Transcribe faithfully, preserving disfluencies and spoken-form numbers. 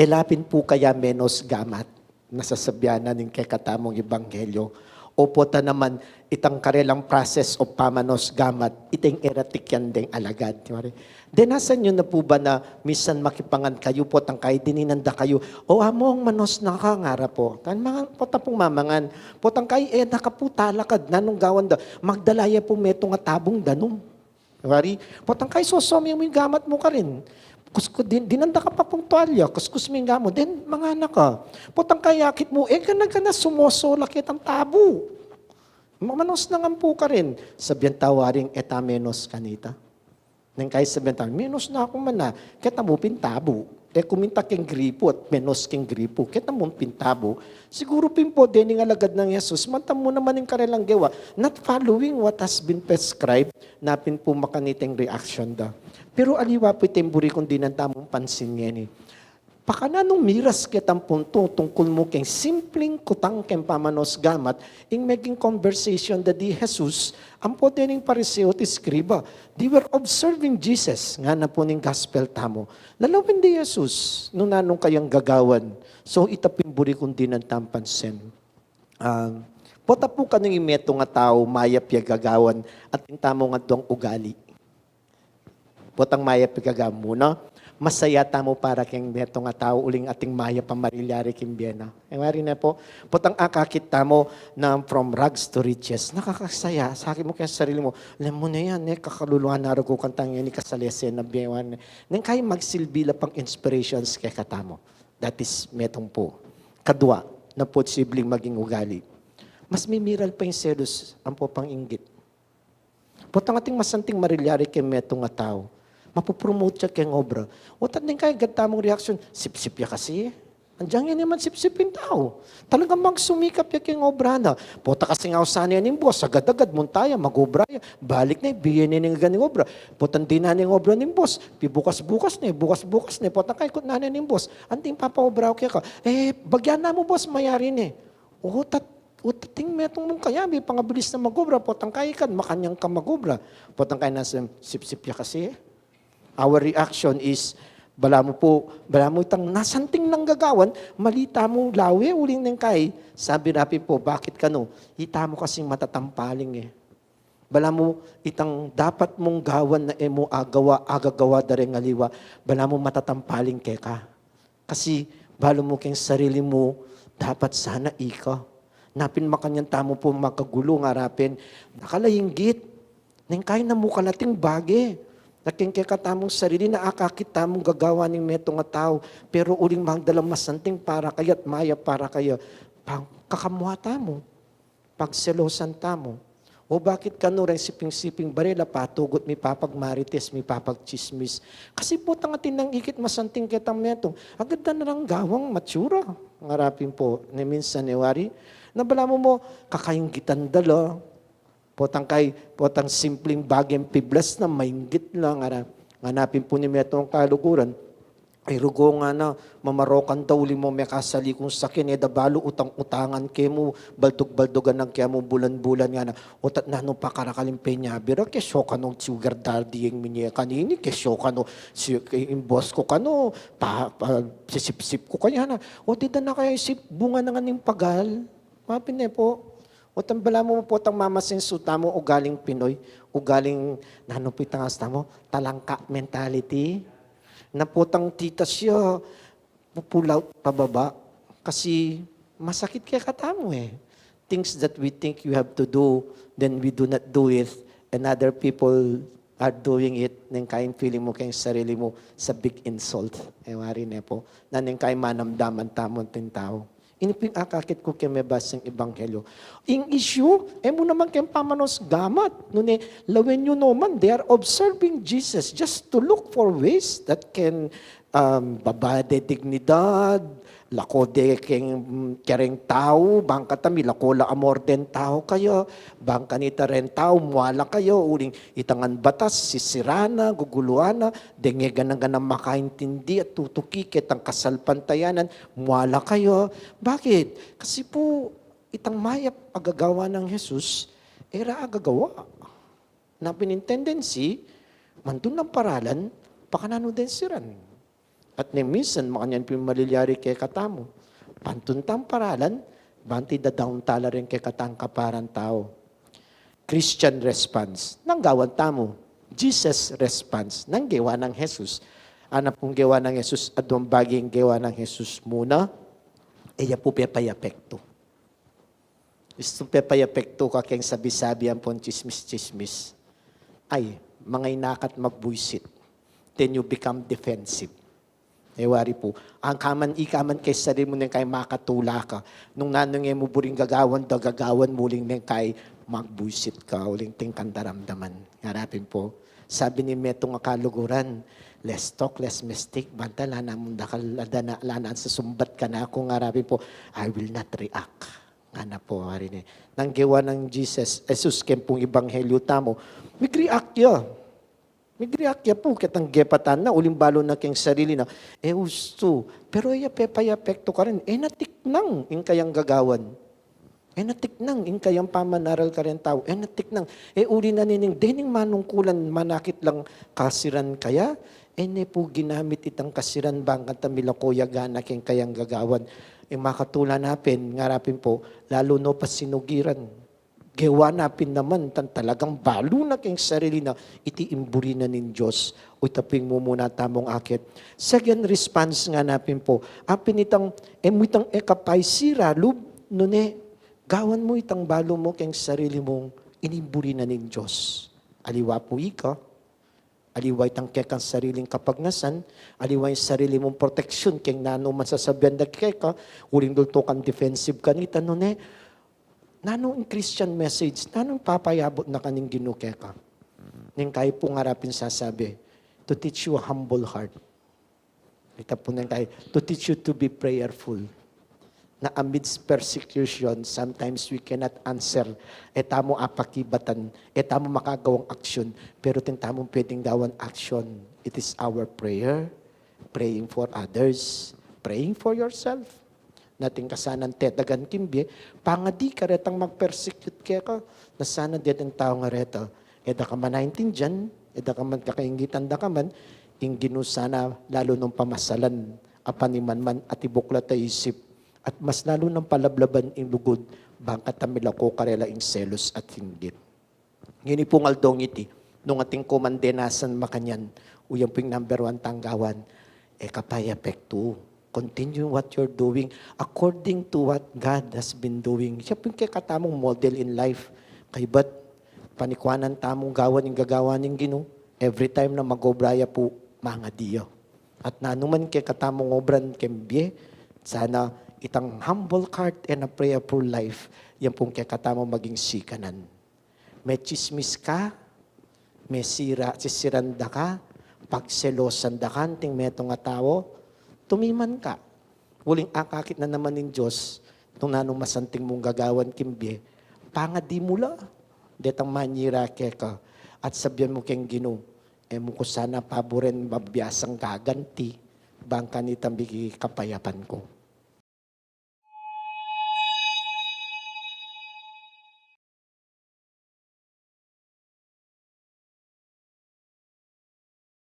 E la pin pu kaya menos gamat na sasabyan na ning kekatamung ebanghelyo? O pota naman, itang karelang process o pamanos gamat, iting eratikyan deng alagad. Di ba? De, nasan yu na pu ba na minsan makipangan kayu, potang kayi dininan da kayu, "O among, manos na ka," ngara pu. Tan mangan, pota pung mamangan. Potang kayi, e na ka pu talakad, nanung gawan da? Magdala ya pu metung a tabung danum. Wari, potang kayi, sosomi mu ing gamat mu karin. Kuskus, din, dinan da ka pa pung tualya, kuskus mu ing gamat mu, then mangana ka. Potang kayi akit mu, e gana-gana sumosola ketang tabu. Mamanos na ngan pu karin. Sabyan tau waring, e ta menos kanita? Neng kayi sabyan tau, menos na ku man a, keta mu pin tabu. E ku minta keng gripu at menos keng gripu, keta mu pin tabu. Siguru pin pu dening alagad nang Jesus, mata mu naman ing karelang gewa, not following what has been prescribed, na pin pu makaniteng reaction da. Pero aliwa pu iting buri kung dinan tamung pansin ngeni. Pakananung miras ketang puntu tungkul mu keng simpling kutang keng pamanos gamat, ing meging conversation da di Jesus ampo dening Pariseo at eskriba. They were observing Jesus, ngana pu ning gospel tamu. Lalawen di Jesus nung nanung kayang gagawan. So, ita pin buri kung dinan tamung pansin. Ah, pota pu kanu ing metung a tau, mayap ya gagawan, atin tamung aduang ugali. Potang mayap ya gagawan mu, no? Masaya tamu para keng metung a tau, uling atin mayap a marilyari keng bie na. E wari ne pu, potang akakit tamu na from rags to riches, nakakasaya. Sabi mu keng sarili mu, "Alam mu na yan, e, kakaluluan na rugu kang tangeni kasalese na bie." Wari ne. Neng kayi magsilbi la pang inspirations kekatamu. That is metung pu. Kadua, na posibleng maging ugali. Mas mimiral pa ing selos ampo pang-inggit. Potang atin masanting marilyari keng metung a tau, mapopromote ya keng obra. Otat neng kayi agad tamung reaction, "Sipsip ya kasi." Andiyan ya naman sipsip ing tau. Talagang magsumikap ya keng obra na. Pota kasing ausan ne ning boss, agad-agad munta ya, mag-obra ya. Balik ne, bie ne ning ganing obra. Potang dinan ne ing obra ning boss, pibukas-bukas ne, bukas-bukas ne. Potang kayi kutnan ne ning boss, "Anting papaobra ku keka?" "E, bagyan na mu, boss, mayari ne." Otat, otat ing metung mung kayabe, pangabilis na mag-obra, potang kayi ikad, makanyan ka mag-obra. Potang kayi nasa sipsip ya kasi. Our reaction is, balamu pu, balamu itang nasanting nang gagawan, mali tamu lawe, uling neng kayi, sabi ra pin pu, "Bakit kanu? Ita mu kasing matatampaling e." Balamu itang dapat mung gawan na e mu agawa, agagawa da reng aliwa, balamu matatampaling keka. Kasi balu mu keng sarili mu, dapat sana ika. Na pin makanyan tamu pu makagulu, ngara pin, nakalainggit. Neng kayi na mu kalating bage. Na keng kekatamung sarili na akakit tamung gagawan ning metung a tau. Pero uling magdalang masanting para kaya at mayap para kaya, pang-, kakamua tamu. Pagselosan tamu. O bakit kanu reng siping-siping barela patugut mi papagmarites, mi papagtsismis? Kasi potang atin nang ikit masanting ketang metung, agad da na rang gawang matsura. Ngara pin pu, ne minsan e wari, na balamu mu, kakainggitan da la. Potang kayi, potang simpling bageng piblas na, mainggit la, ngara. Ngana pin pu ning metung kaluguran, "Ay, rugu," ngana, "mamarokan da uli mu mekasali kung saken, e da balu utang-utangan ke mu, baldug-baldugan nang ke mu bulan-bulan," ngana. Otat nanu pakarakal ing penyabe ra, kesyo kanu sugar daddy ing minye kanini, kesyo kanu si, ing boss ku kanu, pa, pa, sisipsip ku kaya na. O, dida na kaya isip, bunga na ngan ning pagal. Mapin ne pu. Otan balamu pu potang mamasinsu tamu, ugaling Pinoy, ugaling, nanu pu itang ausan tamu, talangka mentality. Na potang titas ya, pupulaut pababa. Kasi masakit kekatamu e. Things that we think you have to do, then we do not do it, and other people are doing it, neng kayi feeling mu keng sarili mu, it's a big insult. E wari ne pu, na neng kayi manamdaman tamu atin tau. Ini pin akakit ku keng mebasang ebanghelyo. Ing issue, e mu naman keng pamanos gamat. Nune, lawen yu naman, they are observing Jesus just to look for ways that can, um, baba de dignidad, lako de keng, mm, kereng tau, bang kata milako la amor deng tau kaya, bang kanita reng tau, mua la kaya, uling itang ngan batas, sisiran na, guguluan na, deng e gana-gana makaintindi at tutuki ketang kasalpantayanan, mua la kaya. Bakit? Kasi pu, itang mayap a gagawa nang Jesus, e ra agagawa. Na pin ing tendency, mandun nang paralan, pakananu deng siran. At neng minsan, makanyan pin malilyari kekatamu. Pantun tang paralan, bang ita dadaun tala rin kekatang kaparang tau. Christian response. Nanu ing gawan tamu? Jesus response. Nanu ing gewa nang Jesus? Ana pung gewa nang Jesus, aduang bage ing gewa nang Jesus. Muna, e ya pu pepayapektu. Istu pepayapektu ka keng sabi-sabi ampong chismis-chismis. Ay, mangainak at magbuisit. Then you become defensive. E wari pu, ang kaman, ika man keng sarili mu neng kai makatula ka. Nung nanu ing e mu buring gagawan, da gagawan mu uling neng kai magbuisit ka, uling atin kang daramdaman. Ngarapin pu, sabi ning metung a kaluguran, "Less talk, less mistake." Banta, ala na mung dakal, ala na, ala na susumbat kanaku, ngarapin pu, "I will not react." Ngana pu, wari ne. Nanu ing gewa nang Jesus, Jesus keng pung ebanghelyo tamu, mig-react ya. Mig-react ya pu, ketang gepatan na, uling balu na keng sarili na, e ustu. Pero e ya pepayapektu karin, e na tiknang ing kayang gagawan. E na tiknang ing kayang pamanaral kareng tau. E na tiknang, e uli na nining dening manungkulan, manakit lang kasiran kaya, e ne pu ginamit itang kasiran bang kanita milako ya gana keng kayang gagawan. E makatula na pin, ngarapin pu, lalu no pa sinugiran. Gewa na pin naman itang talagang balu na keng sarili na iti ing buri na ning Dios. O, ita pu ing mumuna tamung akit. Second response, nganapin pu, apin itang, e mu itang e ka paisira lub, nune, gawan mu itang balu mu keng sarili mung ini ing buri na ning Dios. Aliwa pu ika, aliwa itang kekang sariling kapagnasan, aliwa ing sarili mung proteksyun keng nanu man sasabian da keka, uling dultu kang defensive kanita, nune, nanu ing Christian message, nanu ing papayabut na kaning Ginu keka? Neng kai pu, ngarapin sasabi, to teach you a humble heart. Ita pu neng kai, to teach you to be prayerful. Na amidst persecution, sometimes we cannot answer. E tamu apakibatan, e tamu makagawang action, pero atin tamung pwedeng gawan action. It is our prayer, praying for others, praying for yourself. Na atin ka sanang tedagan king bie, pangadi karetang mag-persecute keka, na sana dening tau ngareta, e da ka man aintindian, e da ka man kakaingitan da ka man, ing Ginu sana lalu nang pamasalan a panimanman at ibuklat a isip, at mas lalu nang palablaban ing lugud, bang kanita milako karela ing selos at inggit. Ngeni pung aldong iti, nung atin ku man denasan makanyan, o, yan pu ing number one tang gawan, e ka payapektu. Continue what you're doing according to what God has been doing. Siya pu ing kekatamung model in life. Kaybat, panikuanan tamung gawan ing gagawa ning Ginu. Every time na mag-obra ya pu, mangadi ya. At nanu man kekatamung obran keng bie, sana itang humble heart and a prayerful life, yan pu ing kekatamung maging sikanan. Mechismis ka, mesira, sisiran da ka, pagselosan da ka anting metung a tau, tumiman ka. Uling akakit na naman ning Dios nung nanung masanting mung gagawan king bie, pangadi mu la detang manyira keka, at sabian mu keng Ginu, e mu ku sana paburen mabiasang gaganti, bang kanita miging kapayapan ku.